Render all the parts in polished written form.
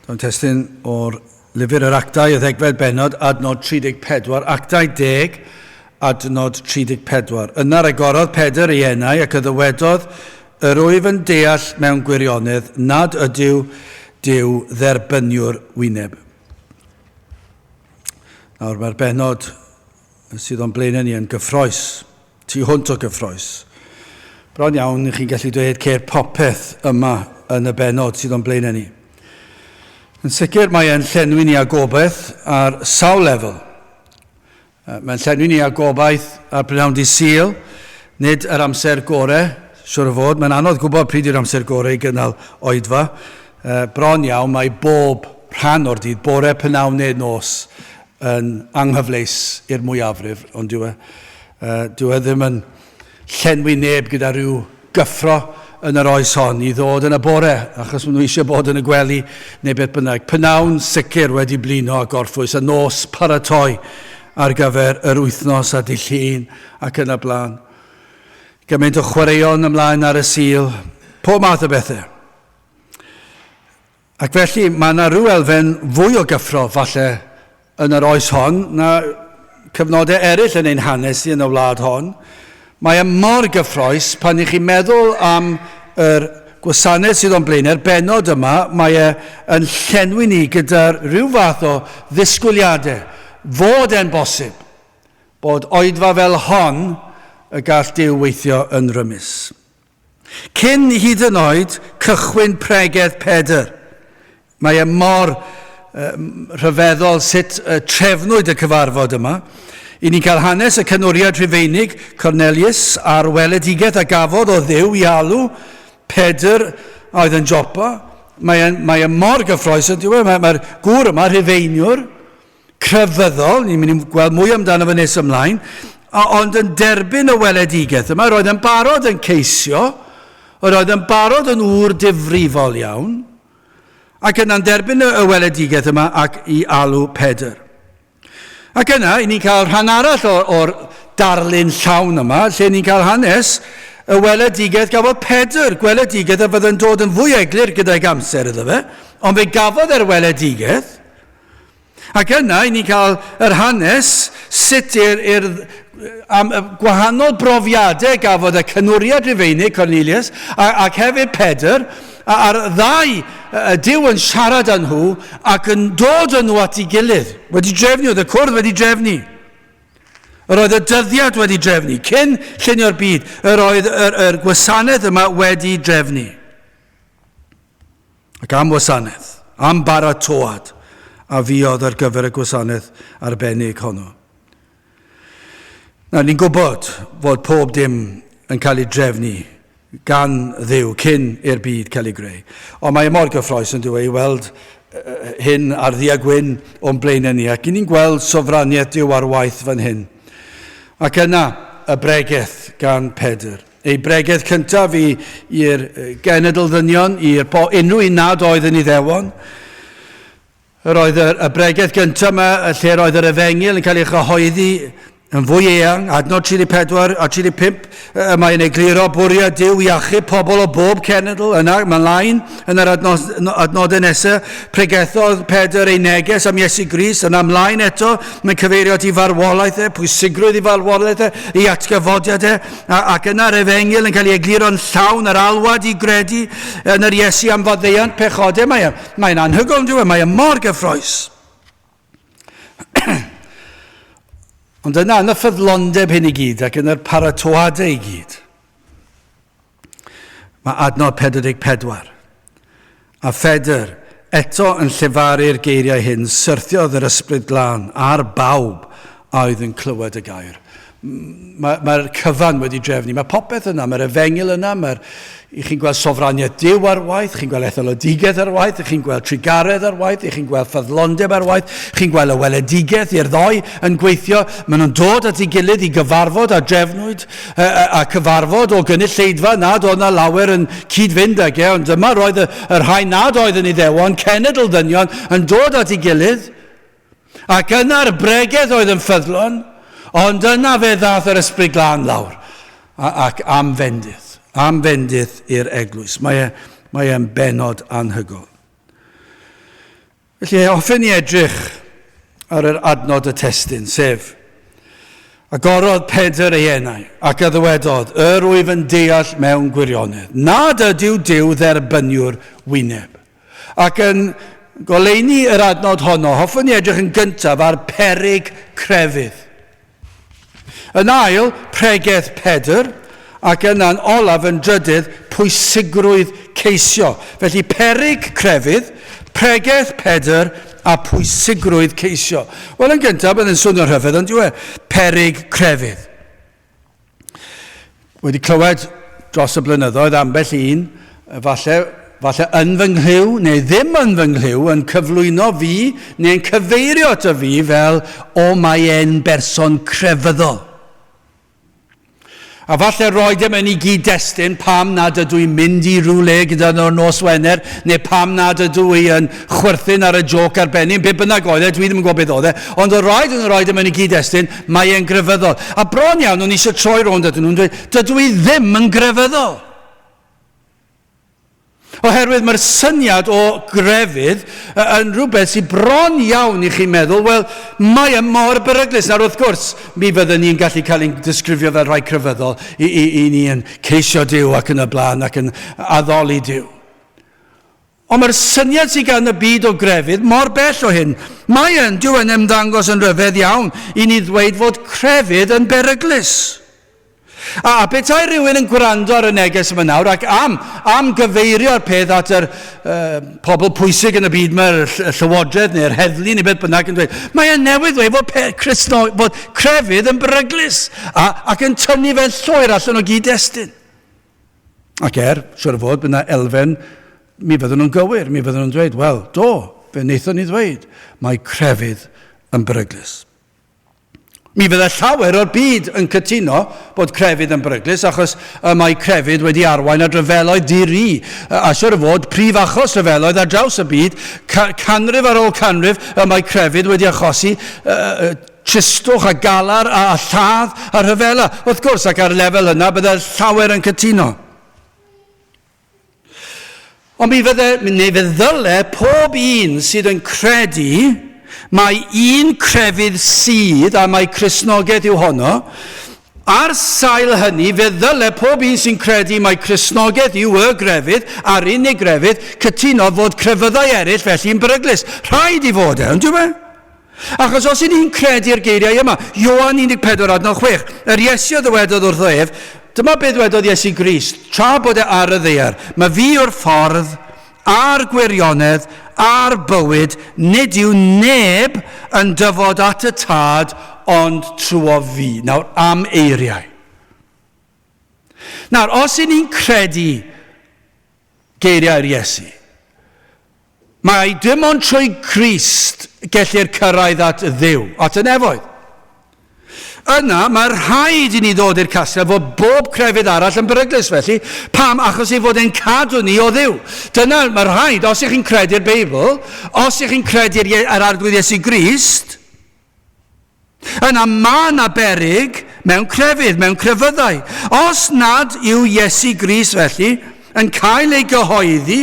Dwi'n testyn o'r lyfr yr Actau, y ddegfed bennod, adnod 34, Actau 10, adnod 34. Yna rhagorodd Pedr ei enau ac y ddywedodd, Yr wyf yn deall mewn gwirionedd nad ydyw Duw dderbyniwr wyneb. Nawr mae'r bennod sydd o'n blaenau ni yn gyffroes. Tu hwnt o gyffrous. Bron iawn, chi'n gallu dweud ceir popeth yma yn y bennod sydd o'n blaenau ni. Yn sicr mae e'n llenwi ni â gobaith ar sawl lefel. Mae'n llenwi ni â gobaith ar brynhawn di Sul, nid yr amser gore, siwr o fod. Mae'n anodd gwybod pryd yw'r amser gore i gynnal oedfa. Bron iawn mae bob rhan o'r dydd, bore, prynhawn neu nos, yn anghyfleus i'r mwyafrif, ond dyw e, uh, dyw e ddim yn llenwi neb gyda rhyw gyffro yn yr oes hon i ddod yn y bore, achos maen nhw eisiau bod yn y gwely neu beth bynnag. Pynawn sicr wedi blino a gorffwys, a nos paratoi ar gyfer yr wythnos a dydd Llun ac yn y blaen. Gymaint o chwaraeon ymlaen ar y Sul, pob math o bethau. Ac felly mae yna rhyw elfen fwy o gyffro falle yn yr oes hon na cyfnodau eraill yn ein hanes ni yn y wlad hon. Mae e mor gyffroes pan i chi'n meddwl am yr gwasanaeth sydd o'n blaenau'r bennod yma, mae e yn llenwi ni gyda rhyw fath o ddisgwyliadau fod e'n bosib bod oedfa fel hon y gall Duw weithio yn rymus. Cyn hyd yn oed cychwyn pregeth Pedr. Mae e mor um, rhyfeddol sut uh, trefnwyd y cyfarfod yma. I ni'n cael hanes y cynwriad Rhufeinig Cornelius a'r weledigaeth a gafodd o Dduw i alw Pedr a oedd yn Jopa. Mae e, mae e mor gyffroes yn diwedd. Mae'r mae gŵr yma, Rhufeiniwr, crefyddol, ni'n mynd i gweld mwy amdano fe nes ymlaen, ond yn derbyn y weledigaeth yma, roedd yn barod yn ceisio, roedd yn barod yn ŵr difrifol iawn, ac yna'n derbyn y weledigaeth yma ac i alw Pedr. Ac yna, i ni'n cael rhan arall o'r, or darlun llawn yma, lle ni'n cael hanes y weledigaeth gafodd Pedr, gweledigaeth a fydde'n dod yn fwy eglur gyda'i amser iddo fe, ond fe gafodd e'r weledigaeth, Ac yna, i ni'n cael yr hanes sut i'r, i'r am y gwahanol brofiadau gafodd y cynwriad Rufeinig, Cornelius, a, ac hefyd Pedr, a, a'r ddau y Duw yn siarad â nhw ac yn dod â nhw at ei gilydd. Wedi drefnu, oedd y cwrdd wedi drefnu. Yr oedd y dyddiad wedi drefnu. Cyn llunio'r byd, yr oedd yr, yr gwasanaeth yma wedi drefnu. Ac am wasanaeth, am baratoad a fuodd ar gyfer y gwasanaeth arbennig honno. Nawr, ni'n gwybod fod pob dim yn cael ei drefnu gan Dduw cyn i'r byd cael ei greu. Ond mae e mor gyffroes yn dweud i weld hyn ar ddu a gwyn o'n blaenau ni, ac i ni'n gweld sofraniaeth Duw ar waith fan hyn. Ac yna, y bregeth gan Pedr. Ei bregeth cyntaf i, i'r genedl ddynion, i'r po, unrhyw un nad oedd yn Iddewon. Yr oedd y, y bregeth gyntaf yma, lle roedd yr efengyl yn cael ei chyhoeddi yn fwy eang, adnod 34 a 35, y mae'n egluro bwriad Duw i achub pobl o bob cenedl, yna mae'n lain yn yr adnodau nesaf, pregethodd Pedr ei neges am Iesu Grist, yna ymlaen eto, mae'n cyfeirio at ei farwolaeth e, pwysigrwydd ei farwolaeth e, ei atgyfodiad e, A, ac yna'r efengyl yn cael ei egluro'n llawn, yr alwad i gredu yn yr Iesu am faddeuant pechodau. Mae, e, mae'n anhygoel, yn e? Mae e mor gyffroes. Ond yna, yn y ffyddlondeb hyn i gyd ac yn yr paratoadau i gyd, mae adnod 44. A Phedr, eto yn llefaru'r geiriau hyn, syrthiodd yr Ysbryd Glân ar bawb a oedd yn clywed y gair. Mae'r mae cyfan wedi drefnu. Mae popeth yna, mae'r efengyl yna, mae'r I chi'n gweld sofraniaeth Duw ar waith, chi'n gweld etholodigaeth ar waith, chi'n gweld trugaredd ar waith, chi'n gweld ffyddlondeb ar waith, chi'n gweld y weledigaeth i'r ddoi yn gweithio. Maen nhw'n dod at ei gilydd i gyfarfod a drefnwyd a cyfarfod o gynulleidfa nad oedd na lawer yn cyd-fynd ag e, ond dyma roedd y, y rhai nad oedd yn Iddewon, cenedl ddynion, yn dod at ei gilydd, ac yna'r bregeth oedd yn ffyddlon, ond yna fe ddath yr Ysbryd Glân lawr, ac am fendith, am fendith i'r eglwys. Mae, e, mae e'n benod anhygoel. Felly, hoffen ni edrych ar yr adnod y testun, sef Agorodd Pedr ei enau ac a ddywedodd, Yr wyf yn deall mewn gwirionedd, nad ydyw Duw dderbyniwr wyneb. Ac yn goleuni yr adnod honno, hoffwn ni edrych yn gyntaf ar peryg crefydd. Yn ail, pregeth Pedr, ac yna'n olaf yn drydydd, pwysigrwydd ceisio. Felly peryg crefydd, pregeth Pedr a pwysigrwydd ceisio. Wel, yn gyntaf, bydd yn swnio'n rhyfedd, ond yw e? Peryg crefydd. Wedi clywed dros y blynyddoedd ambell un, falle, falle yn fy nghlyw neu ddim yn fy nghlyw, yn cyflwyno fi neu'n cyfeirio ato fi fel o mae e'n berson crefyddol. A falle roi e mewn i gyd-destun pam nad ydw i'n mynd i rywle gyda nhw'r nos Wener, neu pam nad ydw i yn chwerthin ar y joc arbennig, be bynnag oedd e, dwi ddim yn gwybod beth oedd e, ond o rhaid yn rhoi e mewn i gyd-destun, mae e'n grefyddol. A bron iawn, o'n eisiau troi rownd ydyn nhw'n dweud, dydw i ddim yn grefyddol. Oherwydd mae'r syniad o grefydd yn rhywbeth sy'n bron iawn i chi meddwl, wel, mae e mor beryglus. Nawr, wrth gwrs, mi fyddwn ni'n gallu cael ein disgrifio fel rhai crefyddol i, i, i ni yn ceisio Duw ac yn y blaen ac yn addoli Duw. Ond mae'r syniad sydd gan y byd o grefydd mor bell o hyn. Mae yn, dyw e'n ymddangos yn rhyfedd iawn i ni ddweud fod crefydd yn beryglus. A petai rhywun yn gwrando ar y neges yma nawr ac am, am gyfeirio'r peth at yr uh, pobl pwysig yn y byd yma, y llywodraeth neu'r heddlu neu beth bynnag yn dweud, mae e'n newydd dweud fod, Cristno, fod crefydd yn beryglus a, ac yn tynnu fe'n llwyr allan o gyd-destun. Ac er, siwr o fod, bydd yna elfen, mi fyddwn nhw'n gywir, mi fyddwn nhw'n dweud, wel, do, fe wnaethon ni ddweud, mae crefydd yn beryglus. Mi fydde llawer o'r byd yn cytuno bod crefydd yn beryglus achos y mae crefydd wedi arwain at ryfeloedd di-ri. A siwr o fod, prif achos rhyfeloedd ar draws y byd, canrif ar ôl canrif, y mae crefydd wedi achosi uh, tristwch a galar a, a lladd a rhyfela. Wrth gwrs, ac ar lefel yna, bydde llawer yn cytuno. Ond mi fydde, neu fe ddyle pob un sydd yn credu mai un crefydd sydd, a mai Cristnogaeth yw honno, ar sail hynny, fe ddyle pob un sy'n credu mai Cristnogaeth yw y grefydd, a'r unig grefydd, cytuno fod crefyddau eraill felly'n beryglus. Rhaid i fod e, ond yw e? Achos os y'n ni'n credu'r geiriau yma, Ioan 14 adnod 6, yr Iesu a ddywedodd wrtho ef, dyma beth ddywedodd Iesu Grist, tra bod e ar y ddaear, mae fi yw'r ffordd, a'r gwirionedd, a'r bywyd, nid yw neb yn dyfod at y Tad ond trwy fi. Nawr, am eiriau. Nawr, os y'n ni'n credu geiriau'r Iesu. Mae dim ond trwy Grist gellir cyrraedd at Dduw, at y nefoedd. Yna, mae rhaid i ni ddod i'r casgliad fod bob crefydd arall yn beryglus felly. Pam? Achos ei fod e'n cadw ni o Dduw. Dyna, mae rhaid, os ych chi'n credu'r Beibl, os ych chi'n credu'r yr Arglwydd Iesu Grist, Yna mae yna beryg mewn crefydd, mewn crefyddau. Os nad yw Iesu Grist felly yn cael ei gyhoeddi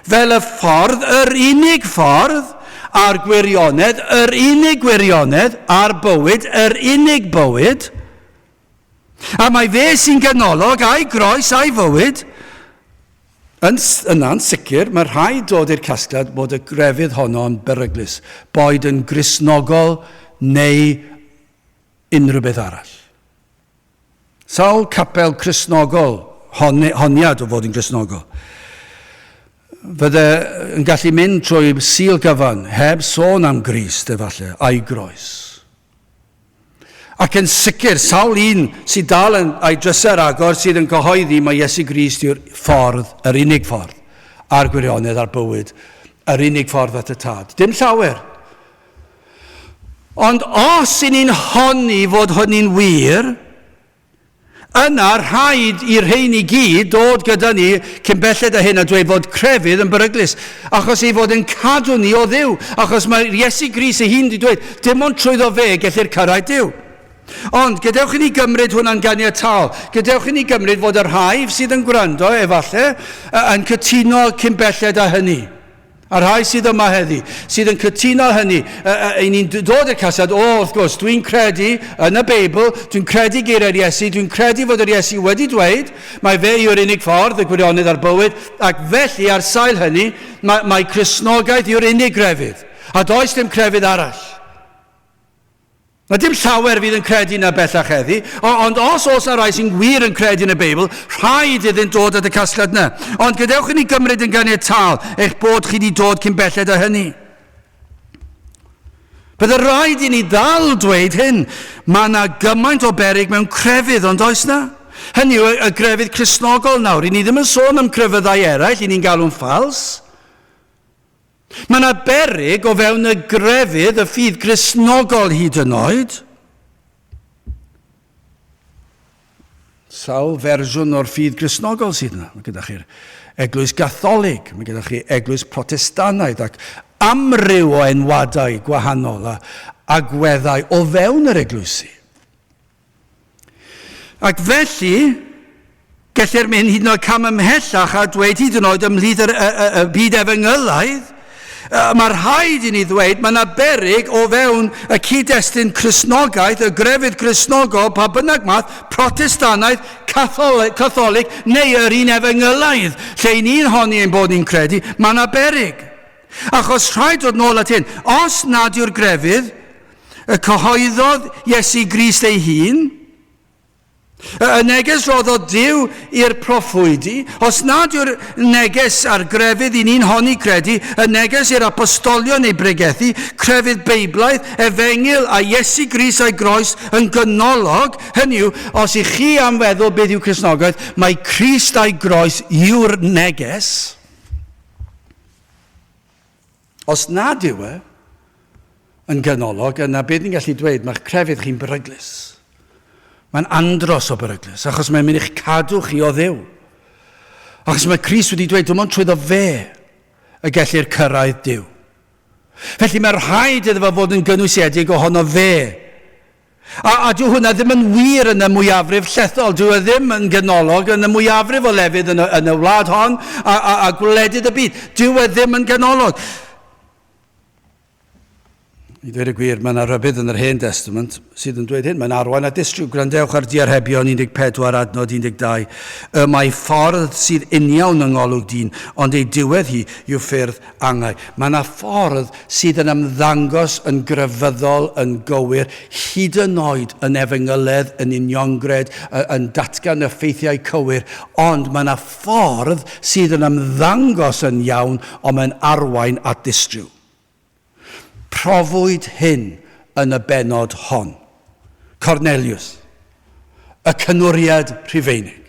fel y ffordd, yr unig ffordd, a'r gwirionedd, yr unig gwirionedd, a'r bywyd, yr unig bywyd, a mae fe sy'n ganolog a'i groes a'i fywyd, Yn, yna'n sicr, mae rhaid dod i'r casgliad bod y grefydd honno yn beryglus, boed yn Gristnogol neu unrhyw beth arall. Sawl capel Cristnogol, hon, honiad o fod yn Gristnogol, fydde yn gallu mynd trwy Sul gyfan heb sôn am Grist efallai, a'i groes. Ac yn sicr, sawl un sydd dal yn, a'i drysau ar agor sydd yn cyhoeddi mai Iesu Grist yw'r ffordd, yr unig ffordd, a'r gwirionedd a'r bywyd, yr unig ffordd at y Tad. Dim llawer. Ond os y'n ni'n honni fod hynny'n wir, Yna, rhaid i'r rheini gyd dod gyda ni cyn belled â hyn a dweud fod crefydd yn beryglus, achos ei fod yn cadw ni o Dduw, achos mae Iesu Grist ei hun wedi dweud, dim ond trwyddo fe gellir cyrraedd Duw. Ond, gadewch i ni gymryd hwnna'n ganiataol. Gadewch i ni gymryd fod y rhai sydd yn gwrando, efallai, yn cytuno cyn belled â hynny. A rhai sydd yma heddi, sydd yn cytuno hynny, i ni'n dod i'r casgliad, o, wrth gwrs, dwi'n credu yn y Beibl, dwi'n credu geiriau'r Iesu, dwi'n credu fod yr Iesu wedi dweud, mae fe yw'r unig ffordd, y gwirionedd a'r bywyd, ac felly ar sail hynny, mae, mae Cristnogaeth yw'r unig grefydd, a does dim crefydd arall. Na dim llawer fydd yn credu na bellach heddi, ond os oes na rai sy'n wir yn credu yn y Beibl, rhaid iddynt dod at y casgliad yna. Ond gadewch i ni gymryd yn ganiataol eich bod chi wedi dod cyn belled â hynny. Bydde rhaid i ni ddal dweud hyn. Mae yna gymaint o beryg mewn crefydd, ond oes na? Hynny yw, y grefydd Cristnogol nawr. I ni ddim yn sôn am crefyddau eraill, i ni'n galw'n ffals. Mae yna beryg o fewn y grefydd, y ffydd Gristnogol hyd yn oed. Sawl fersiwn o'r ffydd Gristnogol sydd yna. Mae gyda chi'r Eglwys Gatholig, mae gyda chi Eglwys Protestannaidd ac amryw o enwadau gwahanol a agweddau o fewn yr eglwysi. Ac felly, gellir mynd hyd yn oed cam ymhellach a dweud hyd yn oed ymhlith yr, y, y, y byd efengylaidd, mae rhaid i ni ddweud mae yna beryg o fewn y cyd-destun Cristnogaeth, y grefydd Gristnogol, pa bynnag math, Protestannaidd, Catholig, Catholig neu yr un efengylaidd, lle i ni'n honni ein bod ni'n credu, mae yna beryg. Achos rhaid dod nôl at hyn, os nad yw'r grefydd Y cyhoeddodd Iesu Grist ei hun, y neges roddodd Duw i'r proffwydi, os nad yw'r neges ar grefydd i ni'n honni credu, y neges i'r apostolion ei bregethu, crefydd Beiblaidd, efengyl a Iesu Grist a'i groes yn ganolog, hynny yw, os i chi am feddwl beth yw Cristnogaeth, mae Crist a'i groes yw'r neges. Os nad yw e yn ganolog, yna beth ni'n gallu dweud, mae'ch crefydd chi'n beryglus. Mae'n andros o beryglus, achos mae'n mynd i'ch cadw chi o Dduw. Achos mae Crist wedi dweud, dim ond trwyddo fe y gellir cyrraedd Duw. Felly mae rhaid iddo fo fod yn gynwysiedig ohono fe. A, a dyw hwnna ddim yn wir yn y mwyafrif llethol, dyw e ddim yn ganolog yn y mwyafrif o lefydd yn y, yn y wlad hon a, a, a gwledydd y byd. Dyw e ddim yn ganolog. I ddweud y gwir, mae yna rybudd yn yr Hen Testament sydd yn dweud hyn. Mae'n arwain at distryw. Gwrandewch ar Diarhebion 14 adnod 12. Y mae ffordd sydd uniawn yng ngolwg dyn, ond ei diwedd hi yw ffyrdd angau. Mae yna ffordd sydd yn ymddangos yn grefyddol, yn gywir, hyd yn oed yn efengyledd, yn uniongred, yn datgan y ffeithiau cywir, ond mae yna ffordd sydd yn ymddangos yn iawn, ond mae'n arwain at ddistryw. Profwyd hyn yn y bennod hon. Cornelius, y cynwriad Rhufeinig.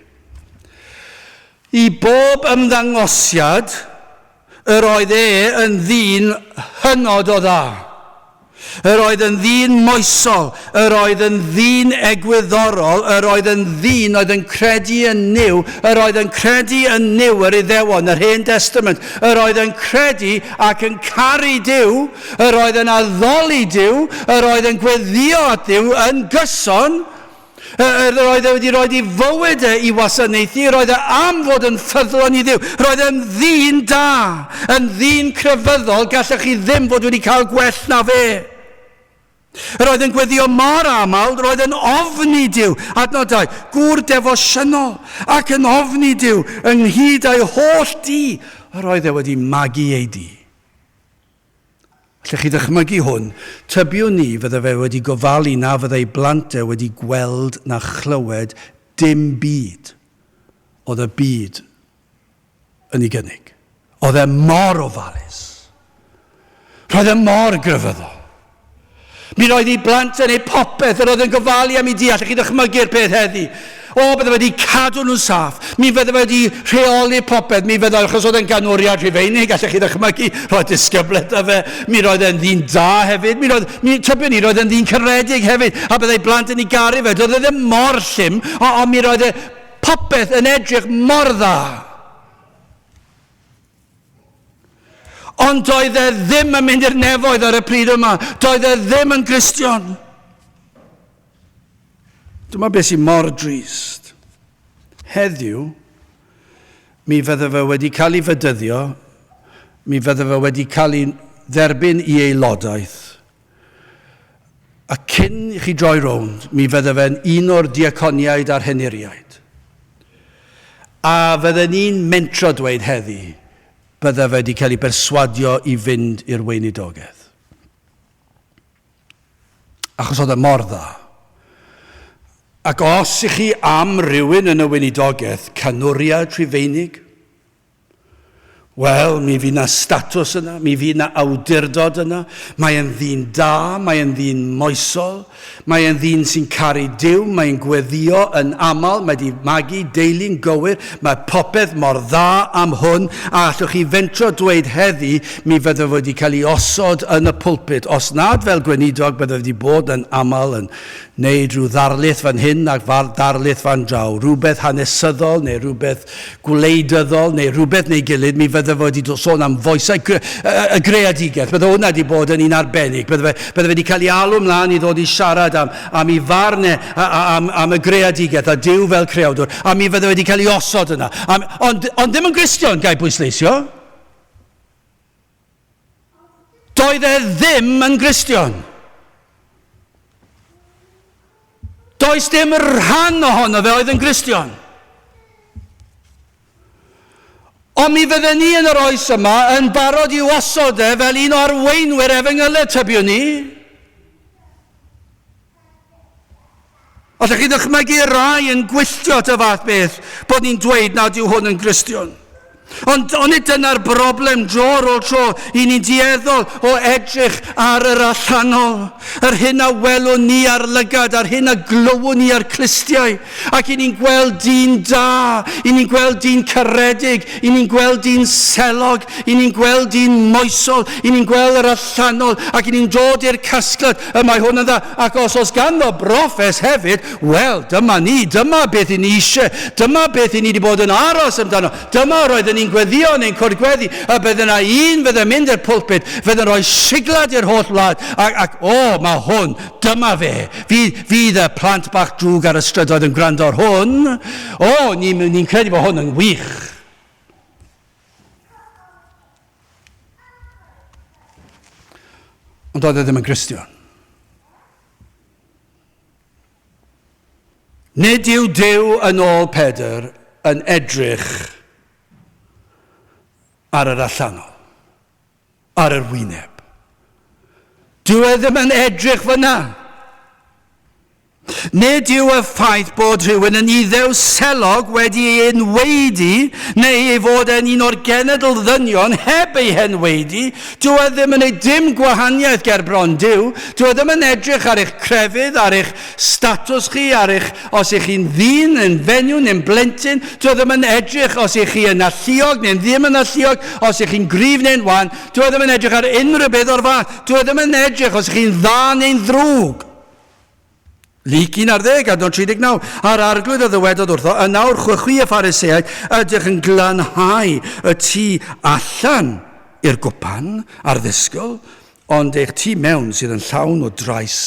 I bob ymddangosiad, yr oedd e yn ddyn hynod o dda. Yr oedd yn ddyn moesol, yr oedd yn ddyn egwyddorol, yr oedd yn ddyn oedd yn credu yn Nuw, yr oedd yn credu yn Nuw yr Iddewon, yr Hen Testament, yr oedd yn credu ac yn caru Duw, yr oedd yn addoli Duw, yr oedd yn gweddïo at Dduw yn gyson, yr oedd e wedi rhoi ei fywyd e i wasanaethu, yr oedd e am fod yn ffyddlon i Dduw. Roedd e'n ddyn da, yn ddyn crefyddol, gallech chi ddim fod wedi cael gwell na fe. Yr oedd yn gweddio mor aml, roedd yn ofni Duw. Adnod 2, gŵr defosiynol ac yn ofni Duw ynghyd â'i holl dŷ. Yr oedd e wedi magu ei dŷ. Allech chi ddychmygu hwn? Tybiwn ni fydde fe wedi gofalu na fyddai blant e wedi gweld na chlywed dim byd oedd y byd yn ei gynnig. Oedd e mor ofalus. Roedd e mor grefyddol. Mi roedd ei blant yn ei popeth, yr oedd yn gofalu am ei dŷ. Allech chi ddychmygu'r peth heddi? O, bydde wedi cadw nhw'n saff. Mi fydde wedi rheoli popeth. Mi fydde, achos oedd e'n ganwriad Rhufeinig, allech chi ddychmygu, roedd disgyblaeth da fe. Mi roedd e'n ddyn da hefyd. Mi roedd, mi, tybiwn ni, roedd e'n ddyn caredig hefyd. A byddai blant yn ei garu fe. Doedd e ddim mor llym, ond mi roedd e popeth yn edrych mor dda. Ond doedd e ddim yn mynd i'r nefoedd ar y pryd yma. Doedd e ddim yn Gristion. Dyma beth sy'n mor drist. Heddiw, mi fydde fe wedi cael ei fedyddio, Mi fydde fe wedi cael ei dderbyn i aelodaeth. A cyn i chi droi rownd, mi fydde fe'n un o'r diaconiaid a'r henuriaid. A fydden ni'n mentro dweud heddi, bydde fe wedi cael ei berswadio i fynd i'r weinidogaeth. Achos oedd e mor dda. Ac os i chi am rywun yn y weinidogaeth, canwriad Rhufeinig, Wel, mi fydd 'na statws yna, mi fydd 'na awdurdod yna. Mae e'n ddyn da, mae e'n ddyn moesol, mae e'n ddyn sy'n caru Duw, mae e'n gweddïo yn aml, mae 'di magu deulu'n gywir, mae popeth mor dda am hwn, a allwch chi fentro dweud heddi, mi fydde fo wedi cael ei osod yn y pulpit. Os nad fel gweinidog, bydde wedi bod yn aml yn wneud rhyw ddarlith fan hyn ac ddarlith fan draw, rhywbeth hanesyddol neu rhywbeth gwleidyddol neu rhywbeth neu gilydd, mi fydde fo wedi sôn am foesau y greadigaeth. Bydde hwnna wedi bod yn un arbennig. Bydde fe, bydde fe wedi cael ei alw mlaen i ddod i siarad am, am ei farn e, am, am y greadigaeth a Duw fel creawdwr, a mi fydde wedi cael ei osod yna. Am, ond, ond ddim yn Gristion, gai bwysleisio. Doedd e ddim yn Gristion. Does dim rhan ohono fe oedd yn Gristion. Ond mi fydden ni yn yr oes yma yn barod i'w osod e fel un o arweinwyr efengylau, tybiwn ni. Allech chi ddychmygu rai yn gwylltio at y fath beth, bod ni'n dweud nad yw hwn yn Gristion? Ond onid dyna'r broblem dro ar ôl tro, i ni'n dueddol o edrych ar yr allanol, yr hyn a welwn ni ar lygad, a'r hyn a glywwn ni ar clustiau, ac i ni'n gweld dyn da, i ni'n gweld dyn caredig, i ni'n gweld dyn selog, i ni'n gweld dyn moesol, i ni'n gweld yr allanol, ac i ni'n dod i'r casgliad, y mae hwn yn dda. Ac os oes ganddo broffes hefyd, wel, dyma ni, dyma beth i ni eisiau, dyma beth i ni wedi bod yn aros amdano, dyma roedden ni'n gweddio yn ein cwrdd gweddi, y bydde yna un fydde'n mynd i'r pulpit, fydde'n rhoi siglad i'r holl wlad, ac, ac o, mae hwn, dyma fe, fydd, fydd y plant bach drwg ar y strydoedd yn gwrando ar hwn, o, ni'n ni credu bod hwn yn wych. Ond oedd e ddim yn Gristion. Nid yw Duw yn ôl Pedr yn edrych ar yr allanol, ar yr wyneb. Dyw e ddim yn edrych fyna. Nid yw y ffaith bod rhywun yn Iddew selog wedi ei enwaedu neu ei fod e'n un o'r genedl ddynion heb ei henwaedu, dyw e ddim yn ei dim gwahaniaeth ger bron Duw. Dyw e ddim yn edrych ar eich crefydd, ar eich statws chi, ar eich, os ych chi'n ddyn, yn fenyw neu'n blentyn. Dyw e ddim yn edrych os ych chi yn alluog neu'n ddim yn alluog, os ych chi'n gryf neu'n wan. Dyw e ddim yn edrych ar unrhyw beth o'r fath. Dyw e ddim yn edrych os ych chi'n dda neu'n ddrwg. Luc 11, adnod 39. A'r arglwydd a ddywedodd wrtho, Yn awr chwi y Phariseaid, ydych yn glanhau y tu allan i'r gwpan a'r ddisgwyl, ond eich tu mewn sydd yn llawn o drais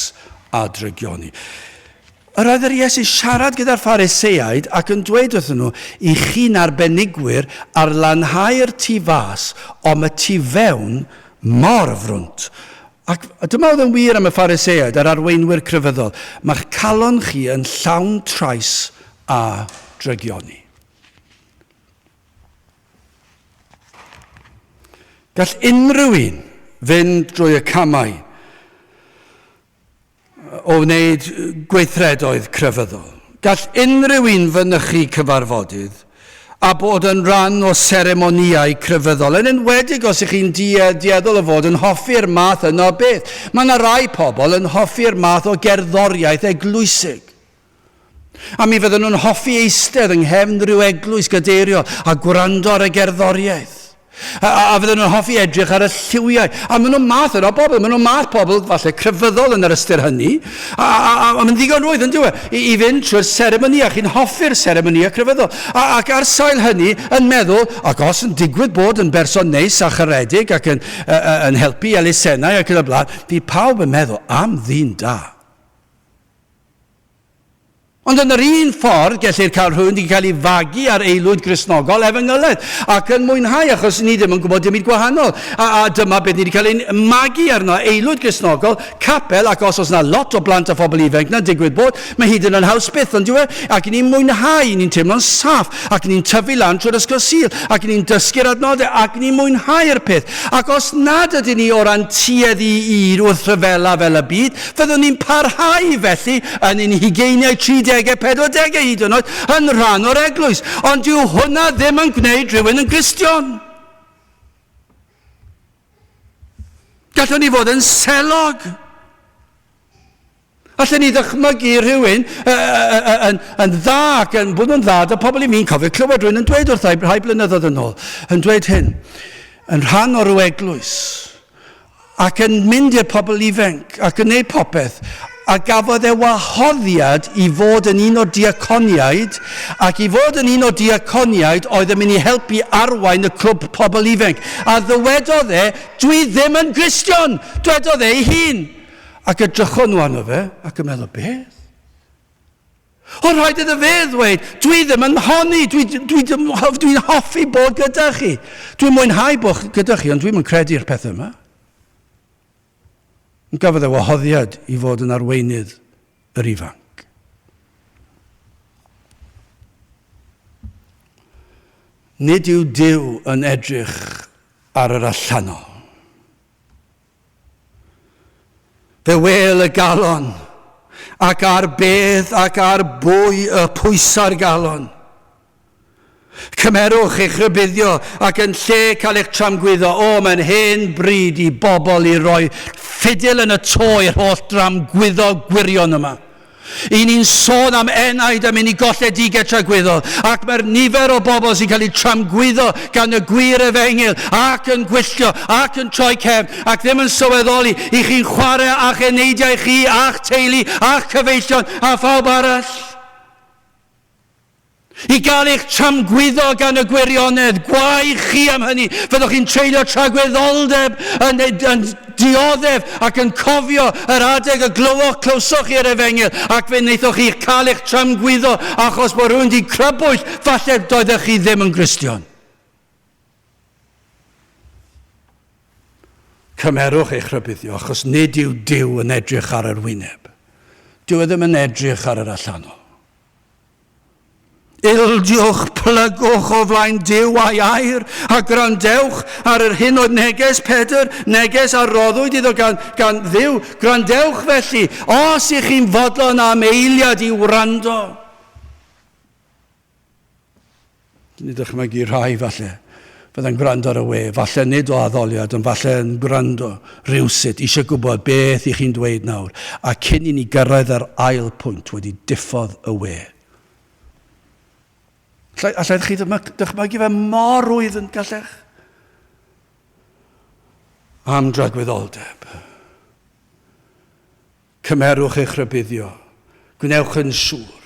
a drygioni. Yr oedd yr Iesu siarad gyda'r Phariseaid ac yn dweud wrthyn nhw, i chi'n arbenigwyr ar lanhau'r tu fas, ond y tu fewn mor frwnt. Ac dyma oedd yn wir am y Phariseaid a'r arweinwyr crefyddol, mae'ch calon chi yn llawn trais a drygioni. Gall unrhyw un fynd drwy y camau o wneud gweithredoedd crefyddol. Gall unrhyw un fynychu cyfarfodydd a bod yn rhan o seremonïau crefyddol, yn enwedig os ych chi'n dueddol o fod yn hoffi'r math yna o beth. Mae yna rai pobl yn hoffi'r math o gerddoriaeth eglwysig. A mi fydden nhw'n hoffi eistedd yng nghefn rhyw eglwys gadeiriol a gwrando ar y gerddoriaeth. A, a, a fydden nhw'n hoffi edrych ar y lliwiau. A maen nhw'n math yna o bobl, maen nhw'n math pobl falle crefyddol yn yr ystyr hynny. A, a, a, a mae'n ddigon rwydd yn diwe i, i fynd trwy'r seremoni, a chi'n hoffi'r seremoni crefyddol. A, ac ar sail hynny yn meddwl, ac os yn digwydd bod yn berson neis a charedig ac yn, yn helpu elusennau ac yn y blaen, fydd pawb yn meddwl am ddyn da. Ond yn yr un ffordd, gellir cael rhywun wedi cael ei fagu ar aelwyd Gristnogol efengylaidd ac yn mwynhau achos ni ddim yn gwybod dim byd gwahanol. A, a dyma beth ni wedi cael ein magu arno, aelwyd Gristnogol, capel, ac os oes yna lot o blant a phobl ifanc na, digwydd bod, mae hyd yn oed yn haws byth, ond dyw e? Ac ni'n mwynhau, ni'n teimlo'n saff, ac ni'n tyfu lan trwy'r ysgol Sul, ac ni'n dysgu'r adnodau, ac ni'n mwynhau'r peth. Ac os nad ydyn ni o ran tuedd i i wrthryfela fel y byd, Fyddwn ni'n parhau felly yn ein hugeiniau, tridegau, pedwardegau hyd yn oed, yn rhan o'r eglwys. Ond dyw hwnna ddim yn gwneud rhywun yn Gristion. Gallwn ni fod yn selog. Allen ni ddychmygu rhywun yn, yn dda ac yn bod yn dda da pobl i mi'n cofio clywed rhywun yn dweud wrtha i rhai blynyddoedd yn ôl, yn dweud hyn, yn rhan o'r rhyw eglwys, ac yn mynd i'r pobl ifanc ac yn gwneud popeth, a gafodd e wahoddiad i fod yn un o'r diaconiaid, ac i fod yn un o'r diaconiaid oedd yn mynd i helpu arwain y clwb pobl ifanc. A ddywedodd e, dwi ddim yn Gristion, dwedodd e ei hun. Ac edrychon nhw arno fe, ac yn meddwl, beth? O rhaid iddo fe ddweud, dwi ddim yn honni, dwi'n dwi, dwi, dwi hoffi bod gyda chi. Dwi'n mwynhau bod gyda chi, ond dwi'n yn credu'r pethau yma. Yn gafodd e wahoddiad i fod yn arweinydd yr ifanc. Nid yw Duw yn edrych ar yr allanol. Fe wêl y galon, ac ar beth ac ar bwy y pwysa'r galon. Cymerwch eich rhybuddio ac yn lle cael eich tramgwyddo, o, mae'n hen bryd i bobl i roi ffidil yn y to i'r holl dramgwyddo gwirion yma. I ni'n sôn am enaid am mynd i golledigaeth tragwyddol, ac mae'r nifer o bobl sy'n cael eu tramgwyddo gan y gwir efengyl, ac yn gwylltio, ac yn troi cefn, ac ddim yn sylweddoli i chi'n chwarae â'ch eneidiau chi, a'ch teulu, a'ch cyfeillion, a phawb arall. I gael eich tramgwyddo gan y gwirionedd, gwae chi am hynny. Fyddwch chi'n treulio tragwyddoldeb yn, yn dioddef ac yn cofio yr adeg y glywoch, clywsoch chi'r efengyl, ac fe wnaethoch chi cael eich tramgwyddo achos bod rhywun wedi crybwyll, falle doeddech chi ddim yn Gristion. Cymerwch eich rhybuddio, achos nid yw Duw yn edrych ar yr wyneb. Dyw e ddim yn edrych ar yr allanol. Ildiwch, plygwch o flaen Duw a'i air, a gwrandewch ar yr hyn oedd neges Pedr, neges a roddwyd iddo gan, gan Dduw. Gwrandewch felly, os ych chi'n fodlon am eiliad i wrando. Ni dychmygu rhai falle fydda'n gwrando ar y we, falle nid o addoliad, ond falle yn gwrando rhywsut, eisiau gwybod beth i chi'n dweud nawr. A cyn i ni gyrraedd yr ail pwynt wedi diffodd y we. Allai, allai chi dychmygu fe mor rwydd yn gallech? Am dragwyddoldeb. Cymerwch eich rhybuddio. Gwnewch yn siŵr.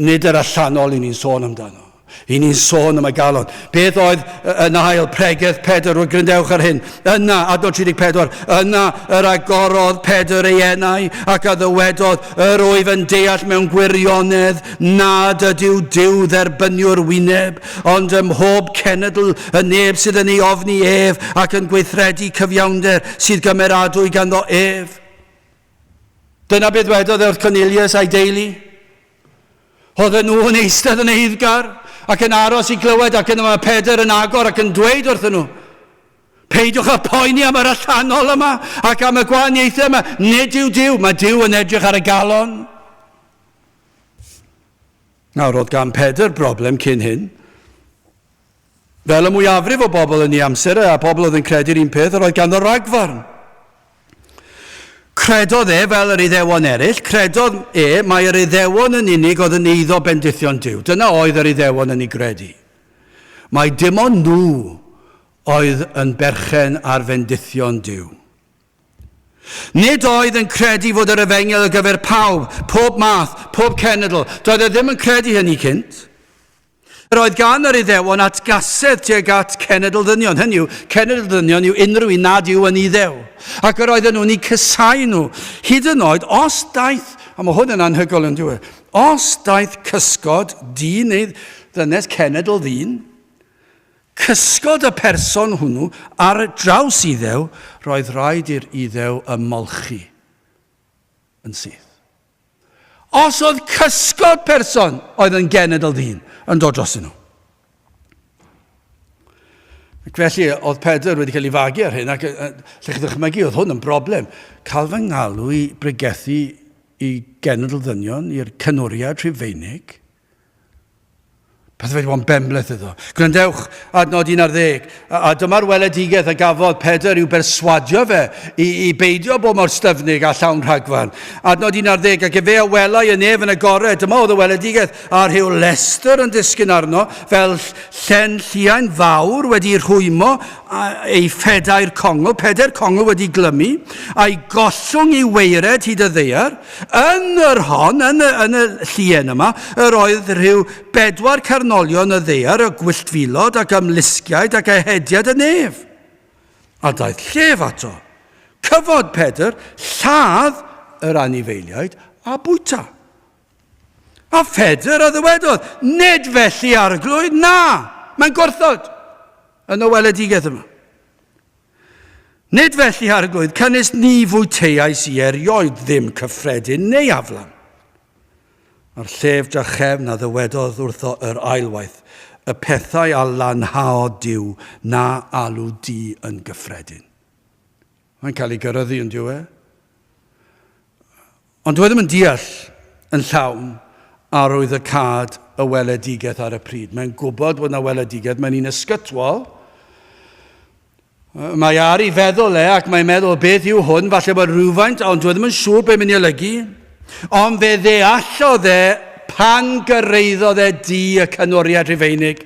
Nid yr allanol i ni'n sôn amdano. I ni'n sôn am y galon. Beth oedd yn ail pregeth Pedr? Wel, gryndewch ar hyn. Yna, adnod 34, yna yr agorodd Pedr ei enau ac a ddywedodd, yr wyf yn deall mewn gwirionedd nad ydyw Duw dderbyniwr wyneb, ond ym mhob cenedl y neb sydd yn ei ofni ef ac yn gweithredu cyfiawnder sydd gymeradwy ganddo ef. Dyna beth wedodd e wrth Cornelius a'i deulu. Oedden nhw yn eistedd yn eiddgar ac yn aros i glywed ac yna mae Pedr yn agor ac yn dweud wrthyn nhw, Peidiwch â poeni am yr allanol yma ac am y gwahaniaethau yma. Nid yw Duw, mae Duw yn edrych ar y galon. Nawr, oedd gan Pedr broblem cyn hyn. Fel y mwyafrif o bobl yn ei amser e, a pobl oedd yn credu'r un peth, yr oedd ganddo ragfarn. Credodd e, fel yr Iddewon eraill, credodd e mai yr Iddewon yn unig oedd yn eiddo bendithion Duw. Dyna oedd yr Iddewon yn ei gredu. Mai dim ond nhw oedd yn berchen ar fendithion Duw. Nid oedd yn credu fod yr efengyl ar gyfer pawb, pob math, pob cenedl. Doedd e ddim yn credu hynny cynt. Yr oedd gan yr Iddewon atgasedd tuag at cenedl ddynion, hynny yw, cenedl ddynion yw unrhyw un nad yw yn Iddew. Ac yr oedden nhw'n eu cysau nhw. Hyd yn oed, os daeth, A mae hwn yn anhygoel yn dweud. Os daeth cysgod dyn neu ddynes cenedl ddyn, cysgod y person hwnnw ar draws Iddew, roedd rhaid i'r Iddew ymolchi yn syth. Os oedd cysgod person oedd yn genedl ddyn yn dod dros nhw. Ac felly, oedd Pedr wedi cael ei fagu ar hyn, ac lle chi ddychmygu, oedd hwn yn broblem. Cael fy ngalw i bregethu i genedl ddynion, i'r cynwriad Rhufeinig, Pethau wedi bod yn benbleth iddo. Gwrandewch, adnod 11. A, a dyma'r weledigaeth a gafodd Pedr i'w berswadio fe i, i beidio bod mor styfnig a llawn rhagfarn. Adnod 11, ac efe a welai y nef yn agored. Dyma oedd y weledigaeth, a rhyw lestr yn disgyn arno, fel llen lliain fawr wedi rhwymo ei phedair congl, pedair congl wedi glymu, a'i gollwng i weired hyd y ddaear. Yn yr hon, yn y, yn y llien yma, yr oedd rhyw bedwar carnolion y ddaear, y gwylltfilod ac ymlusgiaid ac ehediad y nef. A daeth llef ato. Cyfod Pedr, lladd yr anifeiliaid a bwyta. A Phedr a ddywedodd, nid felly arglwydd, na, mae'n gwrthod yn y weledigaeth yma. Nid felly arglwydd, canys ni fwyteais i erioed ddim cyffredin neu aflan. A'r llef drachefn a ddywedodd wrtho yr ailwaith, y pethau a lanhaodd Duw na alw di yn gyffredin. Mae'n cael ei gyryddu yn dyw e. Ond dwi e ddim yn deall yn llawn arwydd y cad y weledigaeth ar y pryd. Mae'n gwybod bod yna weledigaeth, mae'n un ysgytwol. Mae ar ei feddwl e ac mae'n meddwl beth yw hwn, falle bod rhywfaint, ond dwi e ddim yn siŵr beth mynd i olygu. Ond fe ddeallodd e pan gyrraeddodd e di y canoriad Rhufeinig.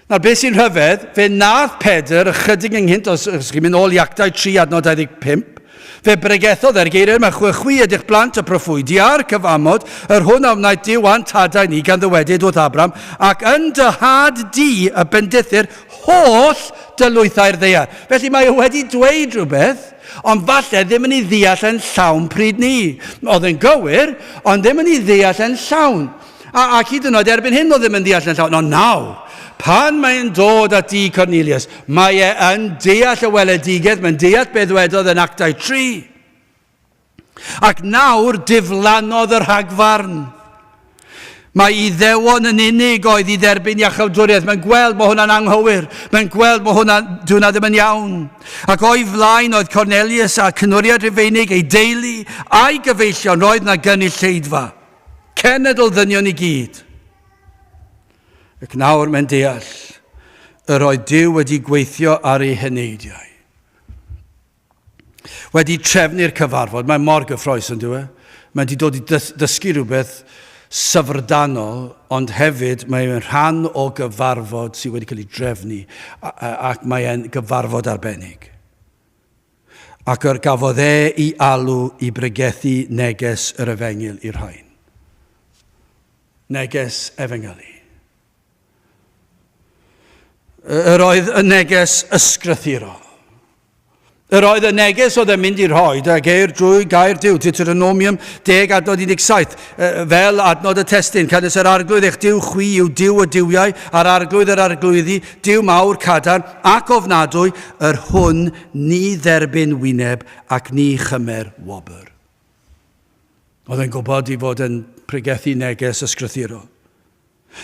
Nawr, beth sy'n rhyfedd, fe nath Pedr ychydig ynghynt, os, os chi'n mynd ôl i Actau 3 adnod 25, fe bregethodd e'r geiriau yma, chwe chwi ydych blant y proffwydi a'r cyfamod, yr hwn a wnaeth Duw a'n tadau ni gan ddywedyd wrth Abram, ac yn dy had di y bendithir holl dylwythau'r ddaear. Felly mae e wedi dweud rhywbeth, ond falle ddim yn ei ddeall yn llawn pryd ni. Oedd yn gywir, ond ddim yn ei ddeall yn llawn. A, ac hyd yn oed erbyn hyn, oedd ddim yn deall yn llawn. Ond nawr, pan mae'n dod at di Cornelius, mae e yn deall y weledigaeth, mae'n deall beth ddwedodd yn Actau 3. Ac nawr diflannodd y rhagfarn. Mae Iddewon yn unig oedd i dderbyn iachawdwriaeth. Mae'n gweld bod hwnna'n anghywir. Mae'n gweld bod hwnna, hwnna ddim yn iawn. Ac o'i flaen oedd Cornelius a cynwriad Rufeinig, ei deulu a'i gyfeillion. Roedd na gynulleidfa. Cenedl ddynion i gyd. Ac nawr mae'n deall yr oedd Duw wedi gweithio ar ei heneidiau. Wedi trefnu'r cyfarfod, mae mor gyffroes yn dyw e. Mae wedi dod i dysgu rhywbeth syfrdanol, ond hefyd mae'n rhan o gyfarfod sydd wedi cael ei drefnu ac mae'n gyfarfod arbennig. Ac yr gafodd e i alw i bregethu neges yr efengyl i'r rhain. Neges efengylu. Yr oedd y neges ysgrythurol. Yr oedd y neges oedd yn mynd i rhoi, a geir drwy gair Duw, Deuteronomium 10 adnod 17, fel adnod y testun, canys yr arglwydd eich Duw chwi yw Duw y duwiau, a'r arglwydd yr arglwyddi, Duw mawr cadarn ac ofnadwy, yr hwn ni dderbyn wyneb ac ni chymer wobr. Oedd e'n gwybod i fod yn pregethu neges ysgrythurol.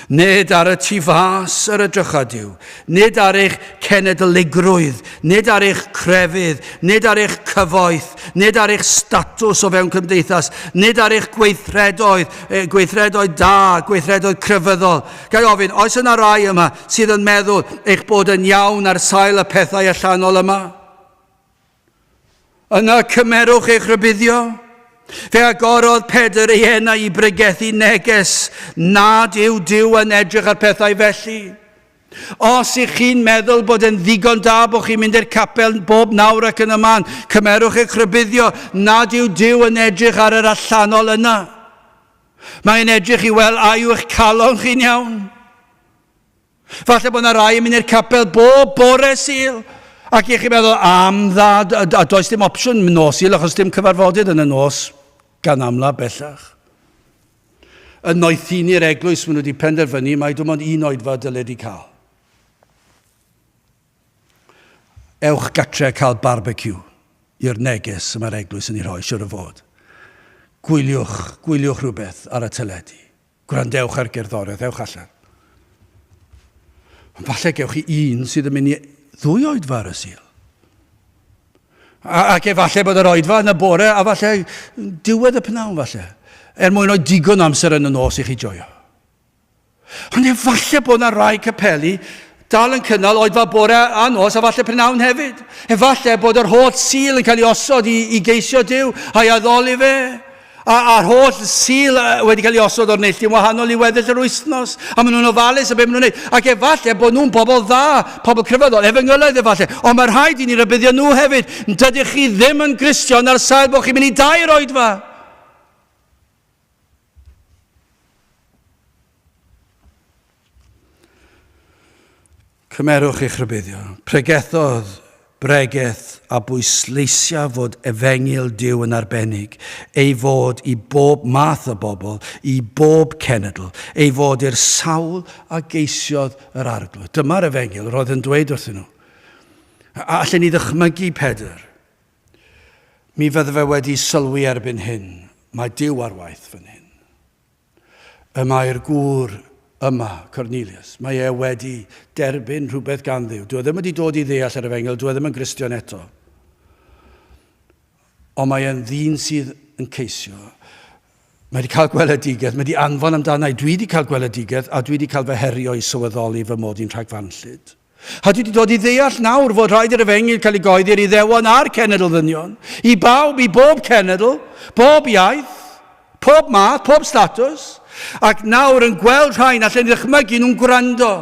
Nid ar y tu fas yr edrycha Duw, nid ar eich cenedligrwydd, nid ar eich crefydd, nid ar eich cyfoeth, nid ar eich statws o fewn cymdeithas, nid ar eich gweithredoedd, gweithredoedd da, gweithredoedd crefyddol. Ga i ofyn, oes yna rai yma sydd yn meddwl eich bod yn iawn ar sail y pethau allanol yma? Yna cymerwch eich rhybuddio. Fe agorodd Pedr ei enau i bregethu neges nad yw Duw yn edrych ar pethau felly. Os ych chi'n meddwl bod yn ddigon da bod chi'n mynd i'r capel bob nawr ac yn y man, cymerwch eich rhybuddio nad yw Duw yn edrych ar yr allanol yna. Mae'n edrych i weld a yw eich calon chi'n iawn. Falle bod yna rai yn mynd i'r capel bob bore Sul, ac i chi'n meddwl, am dda, a does dim opsiwn nos Sul achos dim cyfarfodydd yn y nos. gan amla bellach. Yn noethini'r eglwys maen nhw wedi penderfynu mai dim ond un oedfa dylid i cael. Ewch gatre a cael barbeciw i'r neges y mae'r eglwys yn ei rhoi, siwr o fod. Gwyliwch, gwyliwch rhywbeth ar y teledu. Gwrandewch ar gerddoriaeth, ewch allan. Ond falle gewch chi un sydd yn mynd i ddwy oedfa ar y Sul. Ac efallai bod yr oedfa yn y bore a falle diwedd y pnawn falle. Er mwyn rhoi digon o amser yn y nos i chi joio. Ond efallai bod yna rai capeli dal yn cynnal oedfa bore a nos a falle prynhawn hefyd. Efallai bod yr holl Sul yn cael ei osod i, i geisio Duw a'i addoli fe. A, a'r holl Sul wedi cael ei osod o'r neilltu'n wahanol i weddill yr wythnos. A maen nhw'n ofalus o beth maen nhw'n gwneud. Ac efallai bod nhw'n bobl dda, pobl crefyddol, efengylaidd efallai. Ond mae rhaid i ni rybuddio nhw hefyd. Dydych chi ddim yn Gristion ar sail bod chi'n mynd i dair oedfa. Cymerwch eich rhybuddio. Pregethodd bregeth a bwysleisia fod efengyl Duw yn arbennig, ei fod i bob math o bobl, i bob cenedl, ei fod i'r sawl a geisiodd yr Arglwydd. Dyma'r efengyl roedd yn dweud wrthyn nhw. A allen ni ddychmygu Pedr? Mi fydde fe wedi sylwi erbyn hyn, mae Duw ar waith fan hyn. Y mae'r gŵr yma, Cornelius, mae e wedi derbyn rhywbeth gan Dduw. Dyw e ddim wedi dod i ddeall yr efengyl, dyw e ddim yn Gristion eto. Ond mae e'n ddyn sydd yn ceisio. Mae wedi cael gweledigaeth, mae wedi anfon amdana i. Dwi wedi cael gweledigaeth a dwi wedi cael fy herio i sylweddoli fy mod i'n rhagfarnllyd. A dwi wedi dod i ddeall nawr fod rhaid i'r efengyl cael ei goeddi i'r Iddewon a'r cenedl ddynion, i bawb, i bob cenedl, bob iaith, pob math, pob statws, ac nawr yn gweld rhain allan i ddychmygu nhw'n gwrando.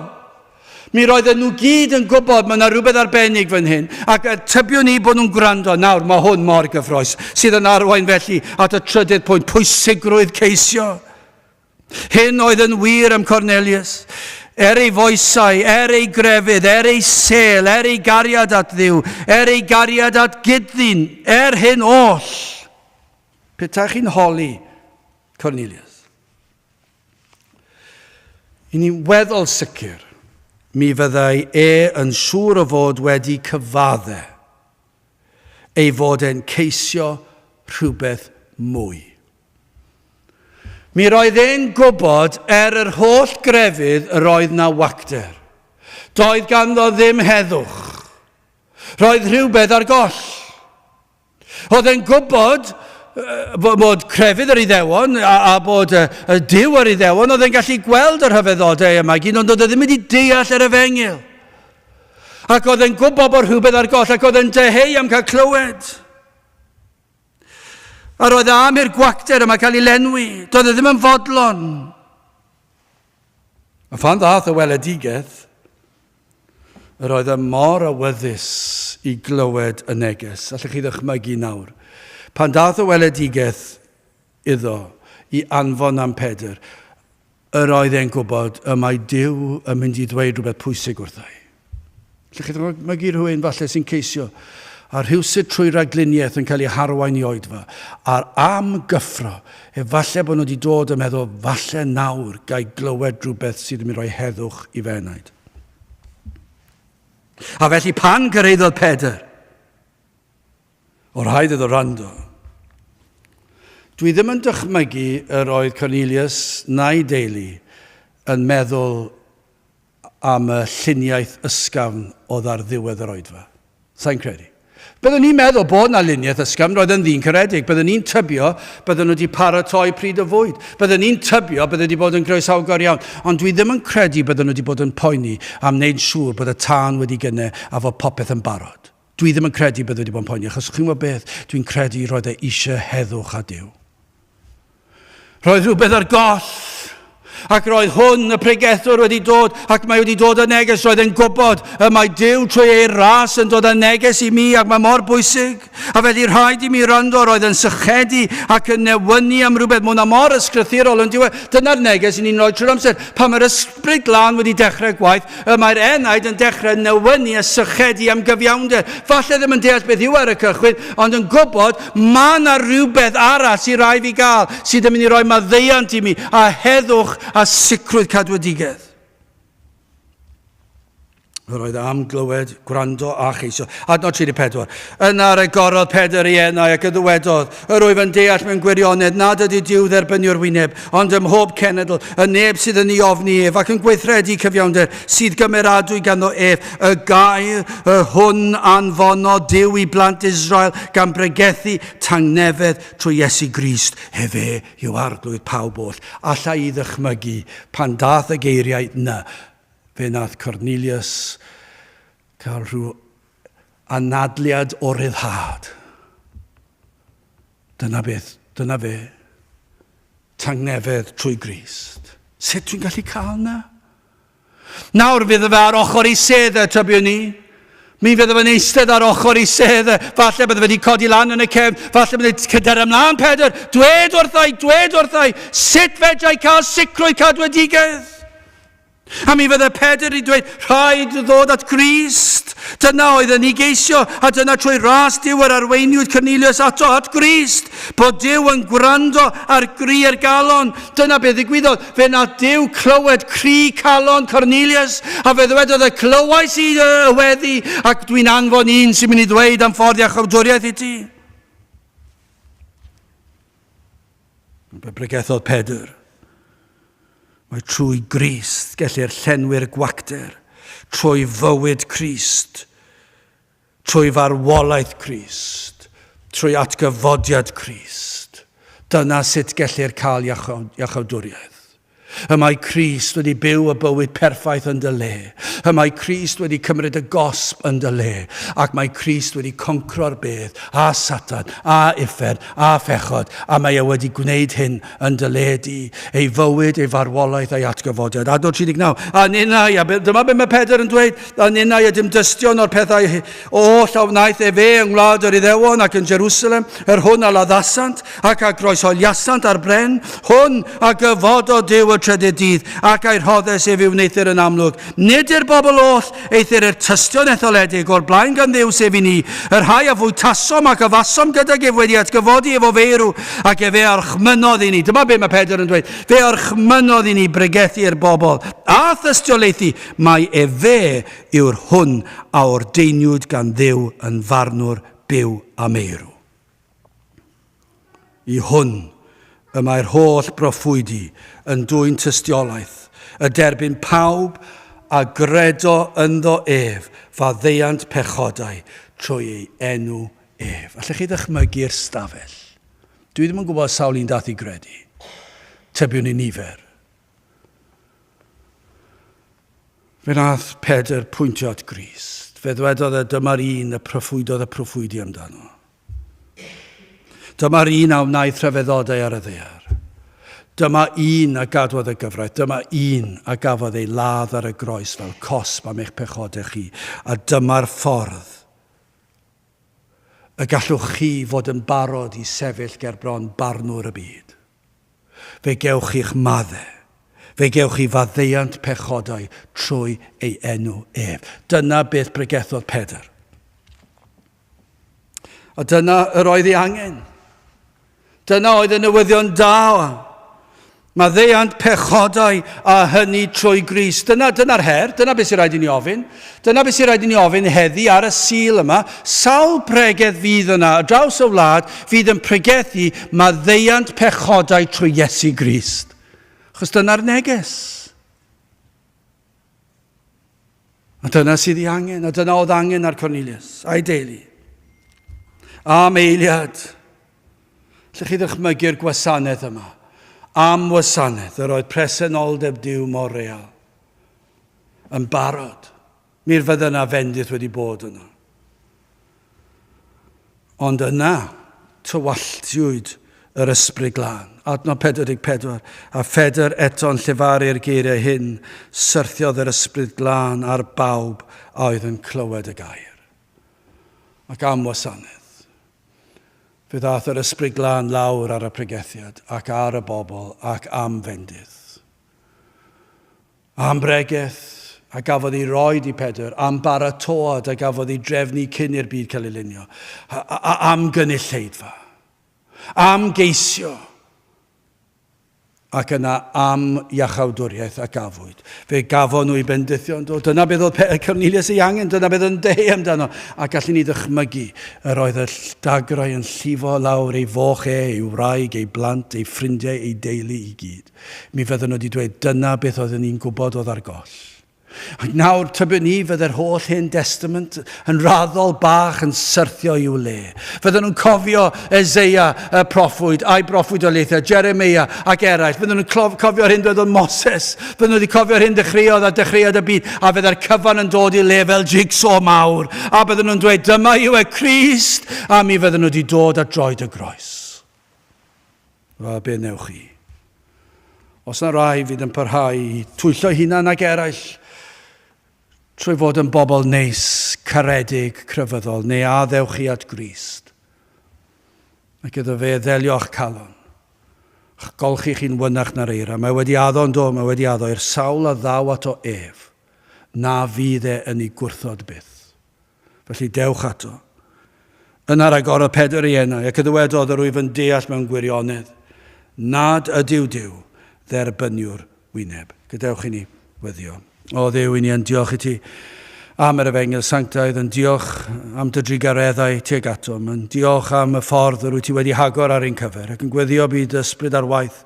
Mi roedden nhw gyd yn gwybod mae yna rhywbeth arbennig fan hyn, ac tybiwn ni bod nhw'n gwrando. Nawr, mae hwn mor gyffroes, sydd yn arwain felly at y trydydd pwynt, pwysigrwydd ceisio. Hyn oedd yn wir am Cornelius. Er ei foesau, er ei grefydd, er ei sel, er ei gariad at Dduw, er ei gariad at gyd-ddyn, er hyn oll. Petai chi'n holi Cornelius. I ni'n weddol sicr, mi fyddai e yn siŵr o fod wedi cyfadde ei fod e'n ceisio rhywbeth mwy. Mi roedd e'n gwybod er yr holl grefydd yr oedd 'na wacter. Doedd ganddo ddim heddwch. Roedd rhywbeth ar goll. Oedd e'n gwybod bod crefydd yr Iddewon a, a bod y, y Duw yr Iddewon, oedd e'n gallu gweld y rhyfeddodau yma gyd, ond oedd e ddim wedi deall yr efengyl. Ac oedd e'n gwybod bod rhywbeth ar goll, ac oedd e'n dyheu am cael clywed. A roedd am i'r gwacter yma cael ei lenwi. Doedd e ddim yn fodlon. A phan ddaeth y weledigaeth, yr oedd e mor awyddus i glywed y neges. Allwch chi ddychmygu nawr. Pan dath y weledigaeth iddo i anfon am Pedr, yr oedd e'n gwybod y mae Duw yn mynd i ddweud rhywbeth pwysig wrtha i. Lle chi ddychmygu rhywun falle sy'n ceisio a rhywsut trwy ragluniaeth yn cael ei harwain i oedfa, a'r am gyffro, efallai bod nhw wedi dod yn meddwl, falle nawr gai glywed rhywbeth sydd yn mynd rhoi heddwch i fy enaid. A felly pan gyrhaeddodd Pedr, O rhaid iddo wrando. Dwi ddim yn dychmygu yr oedd Cornelius na'i deulu yn meddwl am y lluniaeth ysgafn oedd ar ddiwedd yr oedfa. Sa i'n credu. Byddwn ni'n meddwl bod 'na luniaeth ysgafn, roedd yn ddyn caredig. Byddwn ni'n tybio bydden nhw wedi paratoi pryd o fwyd. Byddwn ni'n tybio bydde wedi bod yn groesawgar iawn. Ond dwi ddim yn credu bydden nhw wedi bod yn poeni am wneud siŵr bod y tân wedi gynnau a fod popeth yn barod. Dwi ddim yn credu bydde wedi bod yn poeni, achos chi'n gwybod beth? Dwi'n credu roedd e eisiau heddwch â Duw. Roedd rhywbeth ar goll. Ac roedd hwn, y pregethwr, wedi dod, ac mae wedi dod â neges, roedd e'n gwybod y mae Duw trwy ei ras yn dod â neges i mi, ac mae mor bwysig. A felly rhaid i mi wrando, roedd yn sychedu ac yn newynu am rhywbeth, mae hwnna mor ysgrythurol yn diwedd. Dyna'r neges i ni'n rhoi trwy'r amser. Pan mae'r ysbryd glân wedi dechrau gwaith, y mae'r enaid yn dechrau newynu a sychedu am gyfiawnder. Falle ddim yn deall beth yw ar y cychwyn, ond yn gwybod mae yna rhywbeth arall sy'n rhaid fi gael, sydd yn mynd i roi maddeuant i mi, a heddwch a sicrwydd cadwedigaeth. Yr oedd am glywed, gwrando a cheisio. Adnod 34. Yna rhagorodd Pedr ei enau ac y ddywedodd, Yr wyf yn deall mewn gwirionedd nad ydy Duw dderbyniwr wyneb, ond ym mhob cenedl, y neb sydd yn ei ofni ef ac yn gweithredu cyfiawnder sydd gymeradwy ganddo ef, y gair y hwn anfonodd Duw i blant Israel gan bregethu tangnefedd trwy Iesu Grist, efe yw arglwydd pawb oll. Alla i ddychmygu pan dath y geiriau 'na Fe wnaeth Cornelius cael rhyw anadliad o ryddhad. Dyna beth, dyna fe. Tangnefedd trwy Grist. Sut dwi'n gallu cael na? Nawr fydd fe ar ochr ei sedd e, tybiwn ni. Mi fydde fe'n eistedd ar ochr ei sedd e. Falle bydde fe wedi codi lan yn y cefn. Falle bydde wedi cydar ymlaen, Pedr. Dwed wrthai, dwed wrthai, sut fedrai cael sicrwydd cadwedigaeth? A mi fydde Pedr wedi dweud, rhaid ddod at Grist. Dyna oedd yn ei geisio, a dyna trwy ras Duw yr arweiniwyd Cornelius ato at Grist. Bod Duw yn gwrando ar gri yr galon. Dyna beth ddigwyddodd. Fe na Duw clywed cri calon Cornelius, a fe ddywedodd y clywais i y weddi, ac dwi'n anfon un sy'n mynd i ddweud am ffordd iachawdwriaeth i ti. Fe bregethodd Pedr. Mae trwy Grist gellir llenwi'r gwacter, trwy fywyd Crist, trwy farwolaeth Crist, trwy atgyfodiad Crist. Dyna sut gellir cael iachawdwriaeth. Y mae Crist wedi byw y bywyd perffaith yn dy le. Y mae Crist wedi cymryd y gosb yn dy le. Ac mae Crist wedi concro'r bedd, a Satan, a uffern, a phechod, a mae e wedi gwneud hyn yn dy le di. Ei fywyd, ei farwolaeth, a'i atgyfodiad. Adnod 39. A ninnau, a dyma beth mae Pedr yn dweud, a ninnau ydym dystion o'r pethau oll a wnaeth efe yng ngwlad yr Iddewon ac yn Jerusalem, yr hwn a laddasant, ac a groeshoeliasant ar bren, hwn a gyfododd Duw y trydydd dydd, ac a'i rhoddes ef i'w wneuthur yn amlwg, nid i'r bobl oll, eithr i'r tystion etholedig, o'r blaen gan Dduw, sef i ni, y rhai a fwytasom ac yfasom gydag ef wedi atgyfodi ef o feirw, ac efe a orchmynnodd i ni. Dyma be mae Pedr yn dweud. Fe orchmynnodd i ni bregethu i'r bobl, a thystiolaethu mai efe yw'r hwn a ordeiniwyd gan Dduw yn farnwr byw a meirw. I hwn y mae'r holl broffwydi yn dwyn tystiolaeth, y derbyn pawb a gredo ynddo ef faddeuant pechodau trwy ei enw ef. Allech chi ddychmygu'r stafell? Dwi ddim yn gwybod sawl un dath i gredu. Tybiwn i nifer. Fe wnaeth Pedr pwyntio at Grist. Fe ddwedodd e, dyma'r un y proffwydodd y proffwydi amdano. Dyma'r un a wnaeth rhyfeddodau ar y ddaear. Dyma un a gadwodd y gyfraith. Dyma un a gafodd ei ladd ar y groes fel cosb am eich pechodau chi. A dyma'r ffordd y gallwch chi fod yn barod i sefyll ger bron barnwr y byd. Fe gewch chi'ch madde. Fe gewch chi faddeuant pechodau trwy ei enw ef. Dyna beth bregethodd Pedr. A dyna yr oedd ei angen. Dyna oedd y newyddion da. Maddeuant pechodau a hynny trwy Grist. Dyna, dyna'r her, dyna beth sy'n rhaid i ni ofyn. Dyna beth sy'n rhaid i ni ofyn heddi ar y Sul yma. Sawl pregeth fydd yna ar draws y wlad fydd yn pregethu maddeuant pechodau trwy Iesu Grist? Achos dyna'r neges. A dyna sydd ei angen, a dyna oedd angen ar Cornelius a'i deulu. Am eiliad, lle chi ddychmygu'r gwasanaeth yma? Am wasanaeth, yr oedd presenoldeb Duw mor real. Yn barod. Mi'r fydde yna fendith wedi bod yno. Ond yna, tywalltiwyd yr Ysbryd Glân. Adnod 44, a Phedr eto'n llefaru'r geiriau hyn, syrthiodd yr Ysbryd Glân ar bawb a oedd yn clywed y gair. Ac am wasanaeth. Fe ddaeth yr Ysbryd Glân lawr ar y pregethiad ac ar y bobl ac am fendith. Am bregeth a gafodd ei roed i Pedr, am baratoad a gafodd ei drefnu cyn i'r byd cael ei lunio, am gynulleidfa, am geisio ac yna am iachawdwriaeth a gafwyd. Fe gafon nhw eu bendithio yn dod. Dyna beth oedd Cornelius ei angen, dyna beth oedd yn deu amdano. A gallwn ni ddychmygu yr oedd y dagrau yn llifo lawr ei foch e, ei wraig, ei blant, ei ffrindiau, ei deulu i gyd. Mi fydden nhw wedi dweud, dyna beth oedden ni'n gwybod oedd ar goll. Ac nawr, tybiwn i, fydde'r holl Hen Destament yn raddol bach yn syrthio i'w le. Fydden nhw'n cofio Eseia y proffwyd, a'i broffwydoliaethau, Jeremeia ac eraill. Fydden nhw'n cofio'r hyn dwedodd Moses. Fydden nhw wedi cofio'r hyn dechreuodd a dechreuad y byd. A fydde'r cyfan yn dod i le fel jigsaw mawr. A bydden nhw'n dweud, dyma yw e Crist. A mi fydden nhw wedi dod at droed y groes. Wel, be wnewch chi? Os na rai fydd yn parhau i twyllo hunan ac eraill trwy fod yn bobl neis, caredig, crefyddol, neu a ddewch chi at Grist ac iddo fe ddelio â'ch calon, a'ch golchi chi'n wynach na'r eira. Mae wedi addo yn do, mae wedi addo i'r sawl a ddaw ato ef, na fydd e yn ei gwrthod byth. Felly dewch ato. Yna rhagorodd Pedr ei enau, ac y dywedodd, Yr wyf yn deall mewn gwirionedd nad ydyw Duw dderbyniwr wyneb. Gadewch i ni weddio. O Dduw, i ni yn diolch i ti am yr efengyl sanctaidd, yn diolch am dy drugareddau tuag atom, yn diolch am y ffordd yr wyt ti wedi hagor ar ein cyfer, ac yn gweddio byd ysbryd ar waith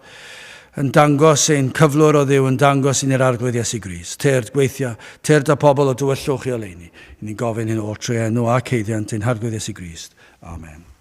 yn dangos ein cyflwr o Dduw, yn dangos i ni'r Arglwydd Iesu Grist. Tyrd, gweithia, tyrd â pobl o dywyllwch i oleuni. I ni'n gofyn hyn oll trwy enw ac haeddiant ein Harglwydd Iesu Grist. Amen.